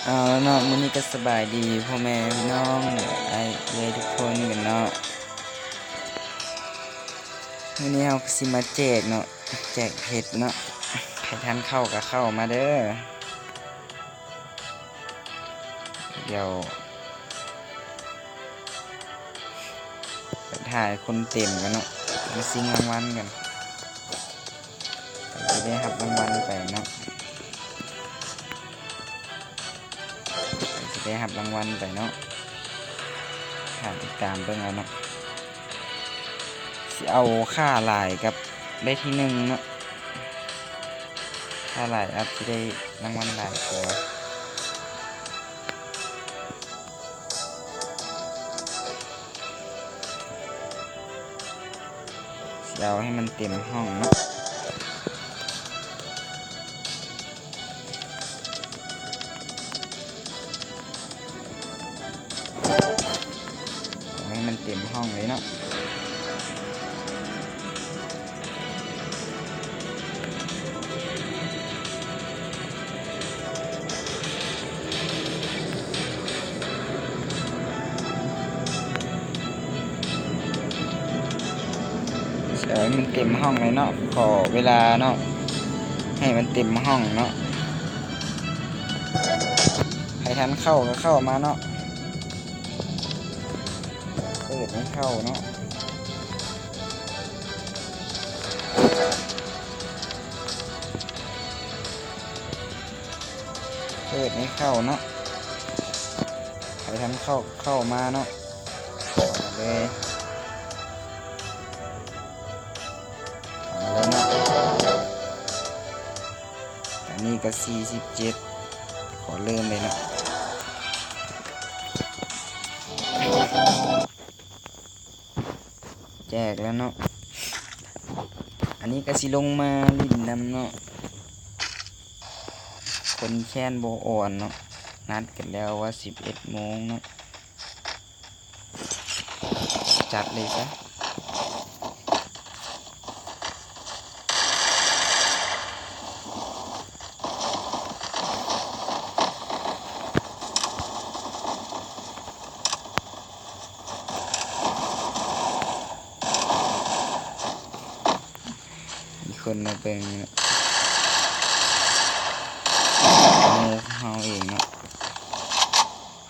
ເອົາລະເນາະ ມື້ນີ້ກໍສະບາຍດີພໍ່ແມ່ພີ່ນ້ອງ ອ້າຍເອື້ອຍທຸກຄົນກັນເນາະ. ມື້ນີ້ເຮົາກໍຊິມາແຈກເນາະ ແຈກເພັດເນາະ ໃຜທັນເຂົ້າກໍເຂົ້າມາເດີ. ດຽວໄປຖ້າໃຫ້ຄົນເຕັມກັນເນາະ ມາຊິງລາງວັນກັນ ໃຜຊິໄດ້ຮັບລາງວັນໄປເນາະ ໃຜຊິໄດ້ຮັບລາງວັນໄປເນາະ ຖ້າຕິດຕາມເບິ່ງເອົາເນາະ. ຊິເອົາຄ່າຫຼາຍກັບໄດ້ທີໜຶ່ງເນາະ ຄ່າຫຼາຍອາດຊິໄດ້ລາງວັນຫຼາຍກວ່າ. ຊິເອົາໃຫ້ມັນເຕັມຫ້ອງເນາະ ເອົາໃຫ້ມັນເຕັມຫ້ອງເລີຍເນາະ. ເອີ ໃຫ້ມັນເຕັມຫ້ອງເລີຍເນາະ ຂໍເວລາເນາະ ໃຫ້ມັນເຕັມຫ້ອງເນາະ ໃຜທັນເຂົ້າກໍເຂົ້າມາເນາະ ເປີດໃຫ້ເຂົ້າເນາະ. ເປີດໃຫ້ເຂົ້າເນາະ ໃຜທັນເຂົ້າ ເຂົ້າມາເນາະ ເຂົ້າມາເລີຍ ເຂົ້າມາເລີຍເນາະ. ຕອນນີ້ກໍສີ່ສິບເຈັດ ຂໍເລີ່ມເລີຍເນາະ. ແຈກແລ້ວເນາະ ອັນນີ້ກໍຊິລົງມາຫຼິ້ນນຳເນາະ ຄົນແຄ້ນບໍ່ອ່ອນເນາະ ນັດກັນແລ້ວວ່າສິບເອັດໂມງເນາະ ຈັດເລີຍຊະ. ມີຄົນມາເບິ່ງເນາະ ໝູ່ຂອງເຮົາເອງເນາະ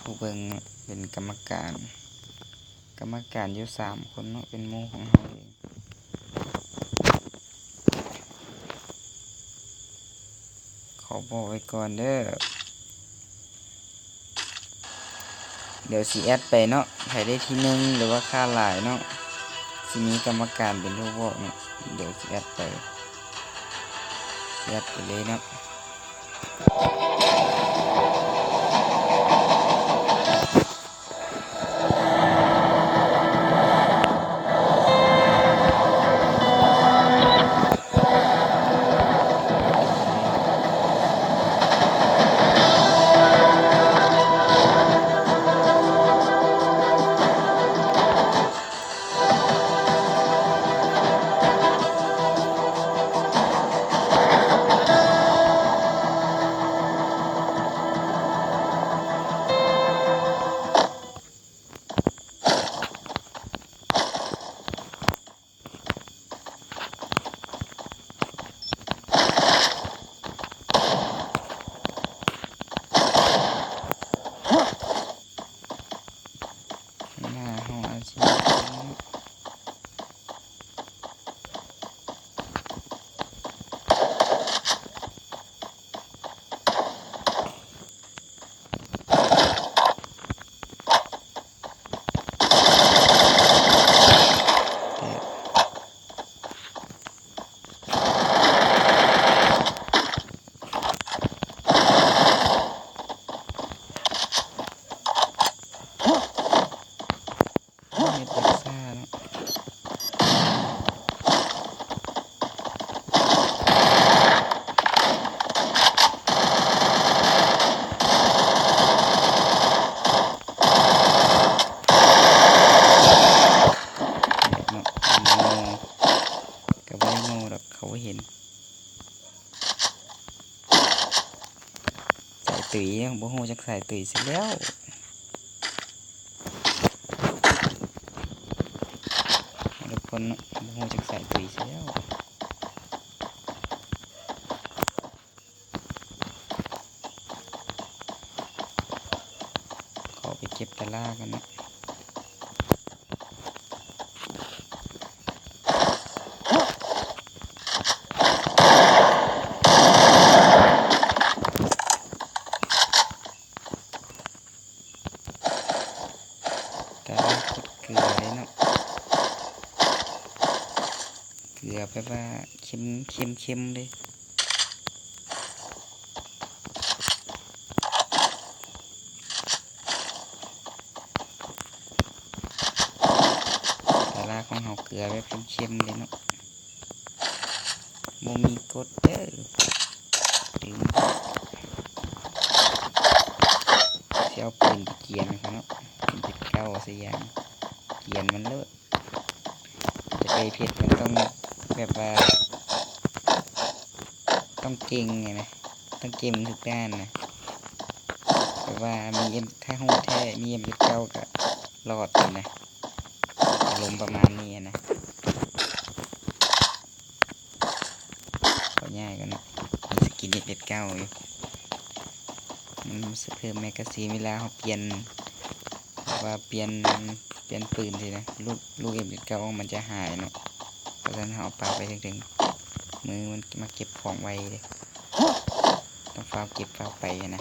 ຜູ້ເບິ່ງເນາະ ເປັນກຳມະການ ກຳມະການຢູ່ສາມຄົນເນາະ ເປັນໝູ່ຂອງເຮົາເອງ. ຂໍບອກໄວ້ກ່ອນເດີ ດຽວຊິແອັດໄປເນາະ ໃຜໄດ້ທີໜຶ່ງ ຫຼືວ່າຄ່າຫຼາຍເນາະ ຊິມີກຳມະການເປັນຜູ້ບອກເນາະ ດຽວຊິແອັດໄປ ແອັດໄປເລີຍເນາະ. ຕຸ້ຍ ບໍ່ຮູ້ຈັກສາຍຕຸ້ຍຊະແລ້ວ ທຸກຄົນເນາະ ບໍ່ຮູ້ຈັກສາຍຕຸ້ຍຊະແລ້ວ. ຂໍໄປເກັບຕາລ່າກ່ອນເນາະ. ຕາລ່າໂຄດເກືອເດ້ເນາະ ເກືອແບບວ່າເຄັມ ເຄັມ ເຄັມເລີຍ. ຕາລ່າຂອງເຮົາເກືອແບບເຄັມໆເລີຍເນາະ ບໍ່ມີກົດເດີ ຕື່ມ ຊິເອົາປືນໄປກຽນມັນເນາະ ເອັມເຈັດເກົ້າ ຊະຢ່າງ ກຽນມັນໂລດ. ຈະໄປເພັດມັນຕ້ອງແບບວ່າ ຕ້ອງເກັ່ງນີ້ນະ ຕ້ອງເກັ່ງທຸກດ້ານນະ ແບບວ່າມີເອັມ ຖ້າຮູ້ແທ້ມີເອັມເຈັດເກົ້າກໍລອດນີ້ນະ ອາລົມປະມານນີ້ນະ. ຂໍຍ້າຍກ່ອນເນາະ ມີສະກິນເອັມເຈັດເກົ້າຢູ່ ມັນເພີ່ມແມກກາຊີນ ເວລາເຮົາປ່ຽນ ແບບວ່າປ່ຽນ ປ່ຽນປືນຊີ້ນະ ລູກ ລູກເອັມເຈັດເກົ້າມັນຈະຫາຍເນາະ ເພາະສະນັ້ນເຮົາເອົາປາໄວ້ເທິງໆ ມືມັນມັກເກັບຂອງໄວເດ້ ຕ້ອງຟ້າວເກັບຟ້າວໄປຫັ້ນນະ.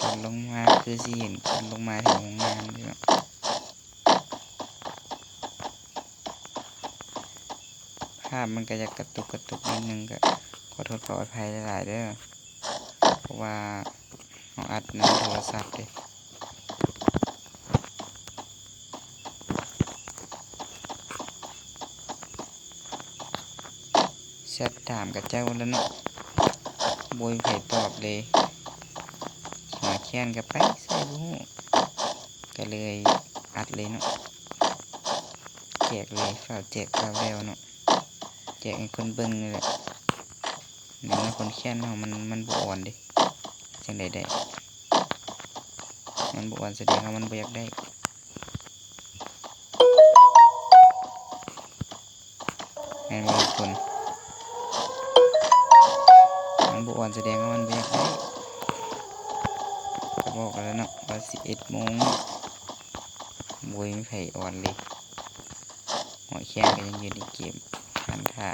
ຕອນລົງມາຄືຊິເຫັນຄົນລົງມາແຖວໂຮງງານເດ້ເນາະ. ພາບມັນກະຢາກກະຕຸກກະຕຸກນິດໜຶ່ງ ກະຂໍໂທດຂໍອະໄພຫຼາຍໆເດີ ເພາະວ່າເຮົາອັດນຳໂທລະສັບເດ້. ແຊັດຖາມຂະເຈົ້າແລ້ວເນາະ ບໍ່ມີໃຜຕອບເລີຍ ຫົວແຂ້ນກະໄປໃສບໍ່ຮູ້ ກະເລີຍອັດເລີຍເນາະ ແຈກເລີຍ ຟ້າວແຈກຟ້າວແລ້ວເນາະ ແຈກໃຫ້ຄົນເບິ່ງນີ້ແຫຼະ ໃນເມື່ອຄົນແຄ້ນເຮົາມັນ ມັນບໍ່ອ່ອນເດ້ ຈັ່ງໃດໄດ້ ມັນບໍ່ອ່ອນສະແດງວ່າມັນບໍ່ຢາກໄດ້. ແມ່ນບໍ່ທຸກຄົນ? ມັນບໍ່ອ່ອນສະແດງວ່າມັນບໍ່ຢາກໄດ້ ກະບອກແລ້ວເນາະວ່າສິບເອັດໂມງ ບໍ່ມີໃຜອ່ອນເລີຍ ຫົວແຂ້ງກະຍັງຢູ່ໃນເກມ ຫັນທ່າ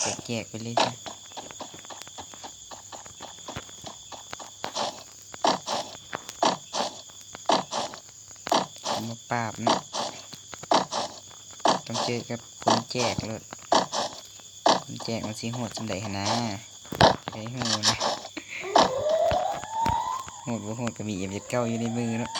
ແຈກ ແຈກໄປເລີຍຊະ. ເອົາມາປາບເນາະ ຕ້ອງເຈີກັບຄົນແຈກໂລດ ຄົນແຈກມັນຊິໂຫດສ່ຳໃດຫັ້ນນາ ຢາກໄດ້ຮູ້ນະ ໂຫດບໍ່ໂຫດກະມີເອັມເຈັດເກົ້າຢູ່ໃນມືເນາະ.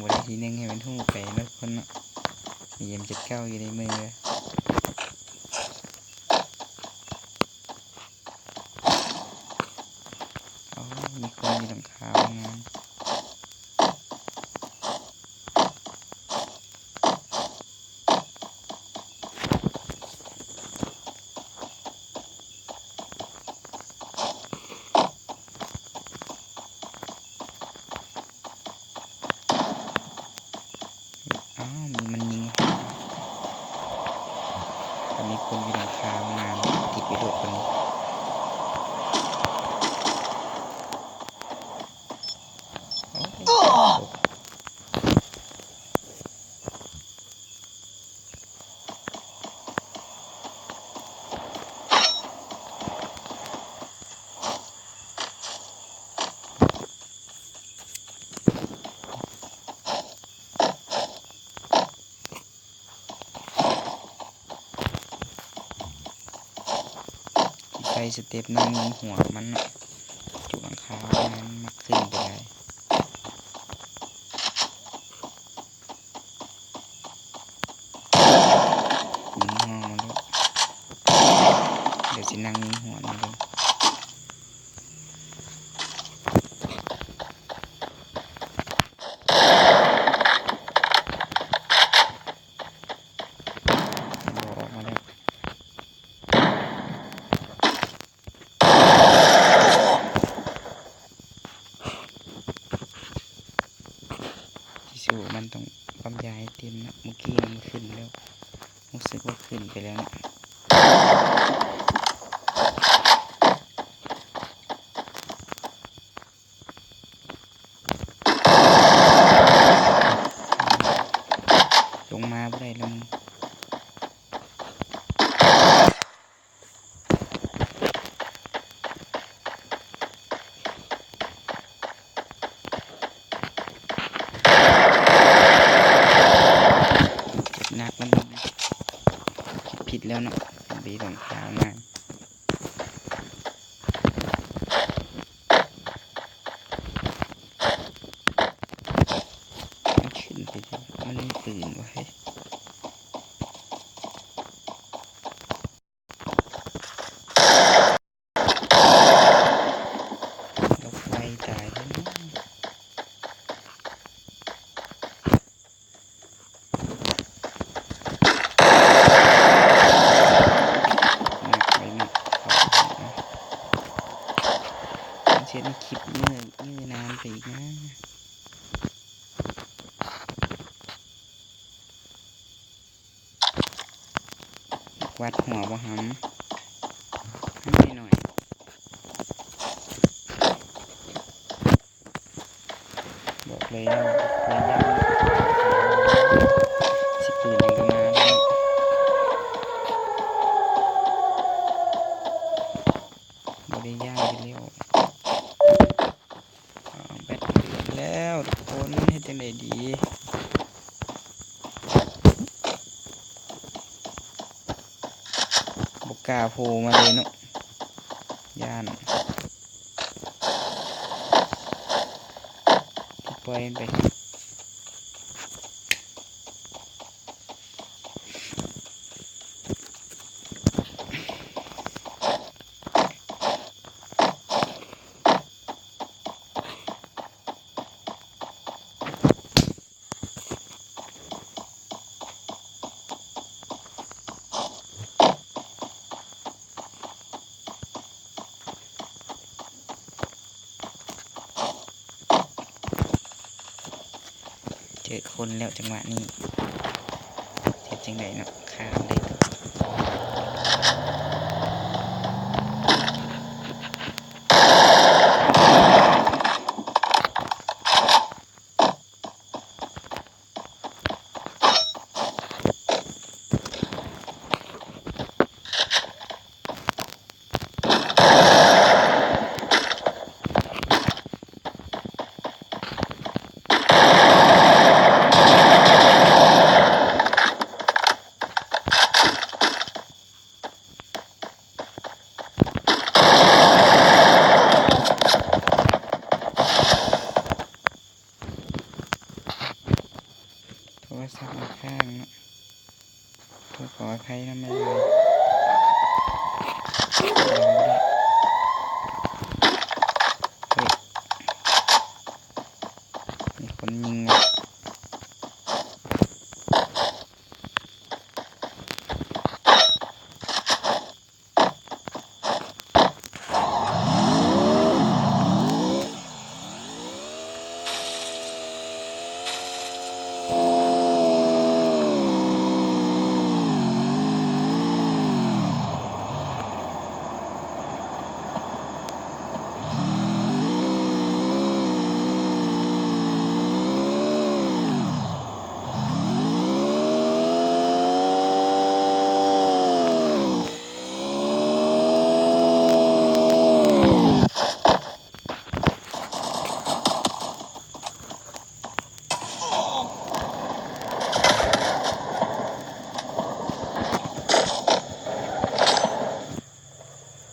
ບໍ່ໄດ້ທີໜຶ່ງໃຫ້ມັນຮູ້ໄປເນາະທຸກຄົນເນາະ ມີເອັມເຈັດເກົ້າຢູ່ໃນມື. ໂອ້ ມີຄົນຢູ່ຫຼັງຄາໂຮງງານ. ອ້າວ ມີມັນຍິງ ກະມີຄົນຢູ່ຫຼັງຄາໂຮງງານ ຕິດໄປໂດດປານນີ້. ໂອ້ຍ ໃສ່ສະເຕັບນັ່ງຍິງຫົວມັນເນາະ ຢູ່ຫຼັງຄາມັນມັກຂຶ້ນໄປໄດ້. ຍິງຫົວມັນເດີ ດຽວຊິນັ່ງຍິງຫົວມັນເດີ. ໄປແລ້ວເນາະ ລົງມາບໍ່ໄດ້ແລ້ວ ເຈັບໜັກແລ້ວ ຄິດຜິດແລ້ວເນາະ ໄປຫຼອງທາງມາ ມັນຂຶ້ນໄປ ມັນມີປືນເວີ້ຍ. ຫຼົບໄວຕາຍເລີຍເນາະ ໜັກໄວໜັກ ເຂົາເນາະ ມັນຊິເຮັດໃຫ້ຄລິບເຍື້ອນານໄປອີກນະ. ກວາດຫົວບໍ່ຫຳ ຫຳໜ້ອຍໆ ບອກເລີຍວ່າບໍ່ໄດ້ຢ້ານ ຊິປືນຫຍັງກະມາເນາະ ບໍ່ໄດ້ຢ້ານຢູ່ແລ້ວ. ອ້າວ ແບັດເຫຼືອແລ້ວທຸກຄົນ ເຮັດຈັ່ງໃດດີ ບໍ່ກ້າໂພມາເລີຍເນາະ ຢ້ານ ປ່ອຍມັນໄປ. ເຈີຄົນແລ້ວຈັງຫວະນີ້ ເຮັດຈັ່ງໃດເນາະ ຂ້າມໄດ້. ໂທລະສັບມັນຄ້າງເນາະ ຕ້ອງຂໍອະໄພນຳຫຼາຍໆ. ເຮີ້ຍ ມີຄົນຍິງ.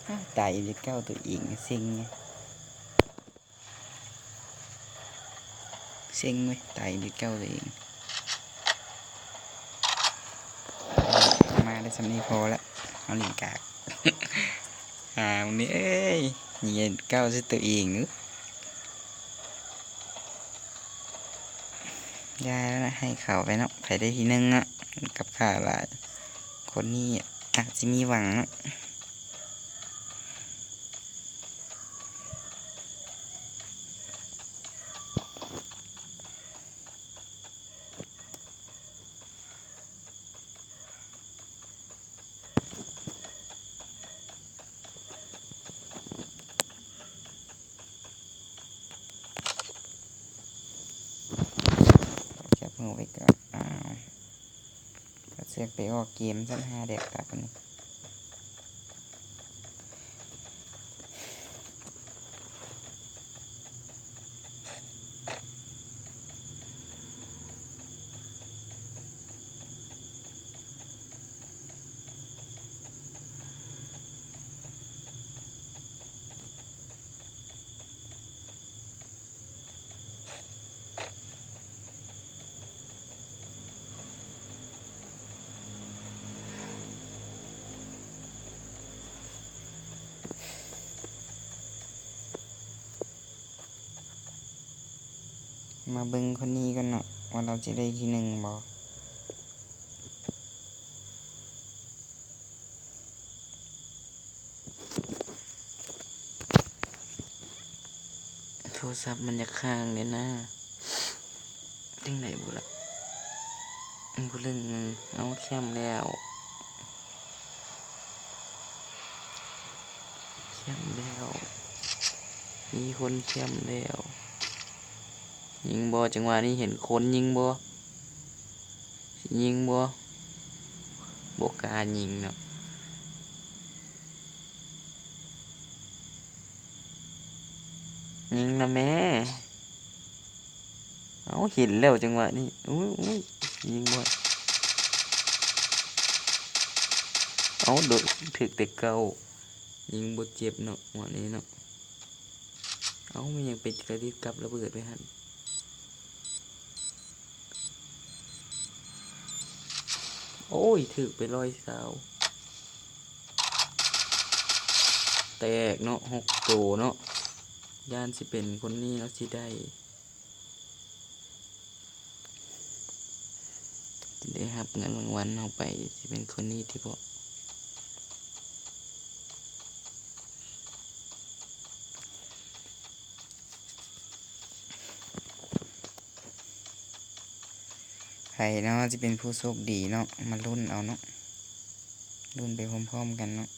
ອ້າວ ຕາຍອີກແລ້ວ ໂຕເອງເຊັງ. ເຊັງເວີ້ຍ ຕາຍອີກແລ້ວໂຕເອງ. ມາໄດ້ສ່ຳນີ້ພໍລະ ເຮົາຫຼິ້ນກາກ. ອ່າ ມື້ນີ້ເອີຍ ຍິງເກົ້າໃສ່ໂຕເອງ. ຢ່າລະ ໃຫ້ເຂົາໄປເນາະ ໃຜໄດ້ທີໜຶ່ງເນາະ ກັບຂ້າຫຼາຍ. ຄົນນີ້ອາດຊິມີຫວັງເນາະ. ໂ ກໍ ອ້າວ ກໍເສືອກໄປອອກເກມຊັ້ນ ຫາແດກຕັບນີ້. ມາເບິ່ງຄົນນີ້ກ່ອນເນາະ ວ່າລາວຊິໄດ້ທີໜຶ່ງບໍ່. ໂທລະສັບມັນຢາກຄ້າງເດ້ນາ ຈັ່ງໃດບຸລະ. ຜູ້ເລ່ນ ເອົາ ແຄມແລ້ວ ແຄມແລ້ວ ມີຄົນແຄມແລ້ວ. ຍິງບໍ່? ຈັງຫວະນີ້ເຫັນຄົນຍິງບໍ່? ຊິຍິງບໍ່? ບໍ່ກ້າຍິງເນາະ. ຍິງນະແມ້. ເອົ້າ ເຫັນແລ້ວຈັງຫວະນີ້. ອຸ້ຍ ຍິງບໍ່? ເອົ້າ ໂດນ ຖືກແຕ່ເກົ້າ. ຍິງບໍ່ເຈັບເນາະ ງວດນີ້ເນາະ. ເອົ້າ ແມ່ນຫຍັງໄປກະດິດກັບລະເບີດໄວ້ຫັ້ນ. ໂອ້ຍ ຖືກໄປຮ້ອຍຊາວ. ແຕກເນາະ ຫົກໂຕເນາະ. ຢ້ານຊິເປັນຄົນນີ້ລະຊິໄດ້ ໄດ້ຮັບເງິນລາງວັນເຮົາໄປ ຊິເປັນຄົນນີ້ຕິເບາະ. ໃຜເນາະ ຊິເປັນຜູ້ໂຊກດີເນາະ ມາລຸ້ນເອົາເນາະ ລຸ້ນໄປພ້ອມໆກັນເນາະ.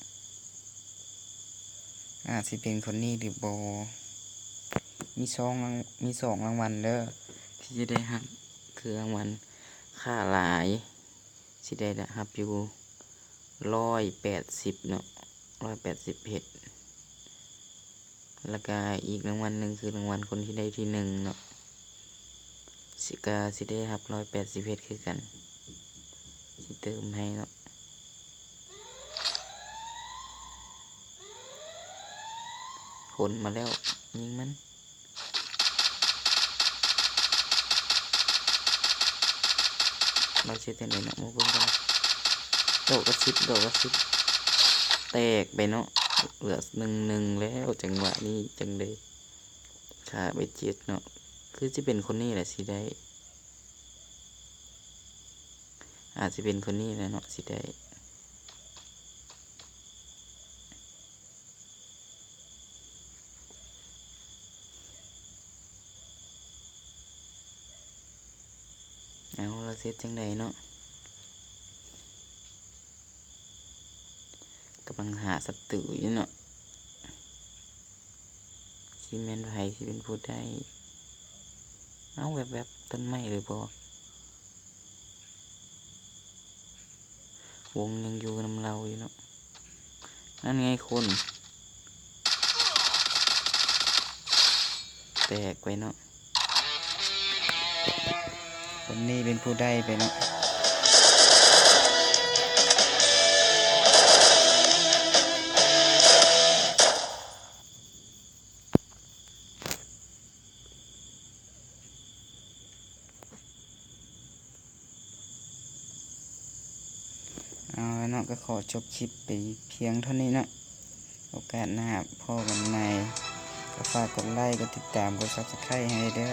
ອາດຊິເປັນຄົນນີ້ຫຼືບໍ່. ມີສອງລາງ ມີສອງລາງວັນເດີ ທີ່ຈະໄດ້ຮັບ ຄືລາງວັນຄ່າຫຼາຍ ຊິໄດ້ຮັບຢູ່ຮ້ອຍແປດສິບເນາະ ຮ້ອຍແປດສິບເພັດ. ແລ້ວກະອີກລາງວັນໜຶ່ງ ຄືລາງວັນຄົນທີ່ໄດ້ທີໜຶ່ງເນາະ ຊິ ກະຊິໄດ້ຮັບຮ້ອຍແປດສິບເພັດຄືກັນ. ຊິເຕີມໃຫ້ເນາະ. ຄົນມາແລ້ວ ຍິງມັນ. ລາວຊິເຮັດຈັ່ງໃດເນາະ ມາເບິ່ງກັນ. ດອກລະສິບ ດອກລະສິບ ແຕກໄປເນາະ. ເຫຼືອໜຶ່ງໜຶ່ງແລ້ວ ຈັງຫວະນີ້ຈັ່ງໄດ້ຂ້າໄປເຈັດເນາະ. ຄືຊິເປັນຄົນນີ້ແຫຼະຊິໄດ້ ອາດຊິເປັນຄົນນີ້ແຫຼະເນາະ ຊິໄດ້. ເອົາ ລະເຮັດຈັ່ງໃດເນາະ ກຳລັງຫາສັດຕູຢູ່ເນາະ. ຊິແມ່ນໃຜ ຊິເປັນຜູ້ໄດ້. ເອົາ ແວບໆ ຕົ້ນໄມ້ຫຼືບໍ່? ວົງຍັງຢູ່ນຳລາວຢູ່ເນາະ. ນັ້ນໄງຄົນ ແຕກໄປເນາະ. ຄົນນີ້ເປັນຜູ້ໄດ້ໄປເນາະ. ເອົາລະເນາະ ກໍຂໍຈົບຄລິບໄປພຽງເທົ່ານີ້ເນາະ. ໂອກາດໜ້າພໍ້ກັນໃໝ່ ກໍຝາກກົດໄລ ກົດຕິດຕາມ ກົດ Subscribe ໃຫ້ເດີ.